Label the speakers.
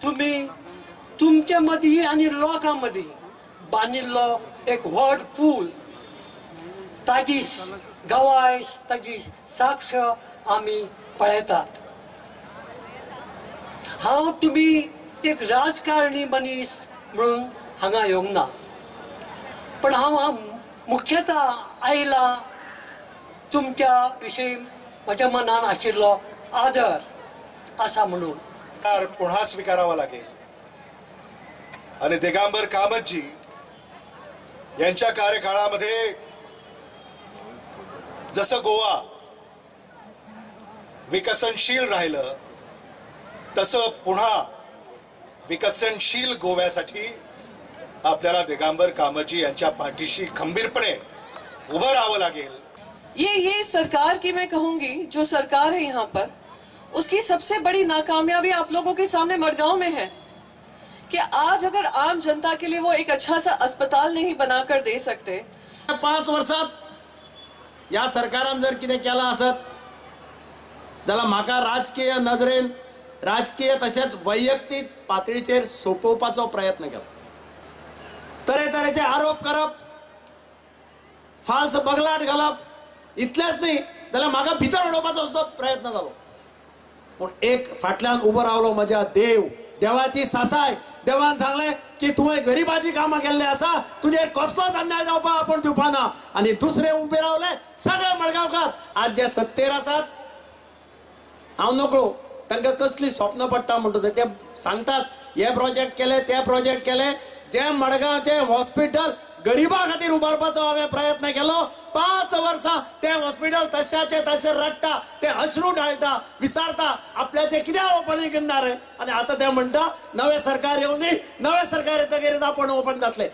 Speaker 1: तुमी तुमचे मदीं आनी लोकां मदीं बांदिल्लो एक व्हड पूल, ताजी गवाय, ताजी साक्ष आमी पळयतात। हांव तुमी एक राजकारणी मनीस म्हणून हांगा येवंक ना, पण हांव मुख्यतः आयला तुमच्या विशीं म्हज्या मनान आशिल्लो आदर आसा म्हणून
Speaker 2: पुन्हा स्वीकारावा लागेल। आणि दिगंबर कामतजी यांच्या कार्यकाळामध्ये जसं गोवा विकसनशील राहिलं तसं पुन्हा विकसनशील गोव्यासाठी आपल्याला दिगंबर कामतजी यांच्या पाठीशी खंबीरपणे उभं राहावं लागेल।
Speaker 3: ये सरकार की मैं कहूंगी, जो सरकार है यहाँ पर, उसकी सबसे बड़ी नाकामयाबी आप लोगों के सामने मडगांव में है कि आज अगर आम जनता के लिए वो एक अच्छा सा अस्पताल नहीं बनाकर दे सकते।
Speaker 4: 5 वर्षात या सरकारान जर कितें केलां आसत जाल्यार म्हाका राजकीय नजरेन, राजकीय तशेंच वैयक्तीक पातळीचेर सोंपोवपाचो प्रयत्न केलो। तरेतरेचे आरोप करप, फाल्स बगलाट घालप, इतलेंच न्ही जाल्यार म्हाका भितर उडोवपाचो सुद्दां प्रयत्न जालो। पूण एक फाटल्यान उबो रावलो म्हज्या देव, देवाची सासाय। देवान सांगलें की तुवें गरिबाची कामां केल्लें आसा, तुजेर कसलोच अन्याय जावपाक आपूण दिवपा ना। आनी दुसरे उबे रावले सगळे मडगांवकार आज जे सत्तेर आसात, हांव नकळो तांकां कसली स्वप्न पडटा म्हणटा ते सांगतात, हे प्रोजेक्ट केले, ते प्रोजेक्ट केले। जे मडगांवचें हॉस्पिटल गरिबा खातीर उबारपाचो हांवें प्रयत्न केलो, 5 वर्सां तें हॉस्पिटल तशाचें तशें रडटा, तें अश्रू डाळटा, विचारता आपल्याचें कित्याक ओपनिंग करना रे। आनी आतां ते म्हणटा नवें सरकार येवनी, नवें सरकार येतकीर आपूण ओपन जातलें।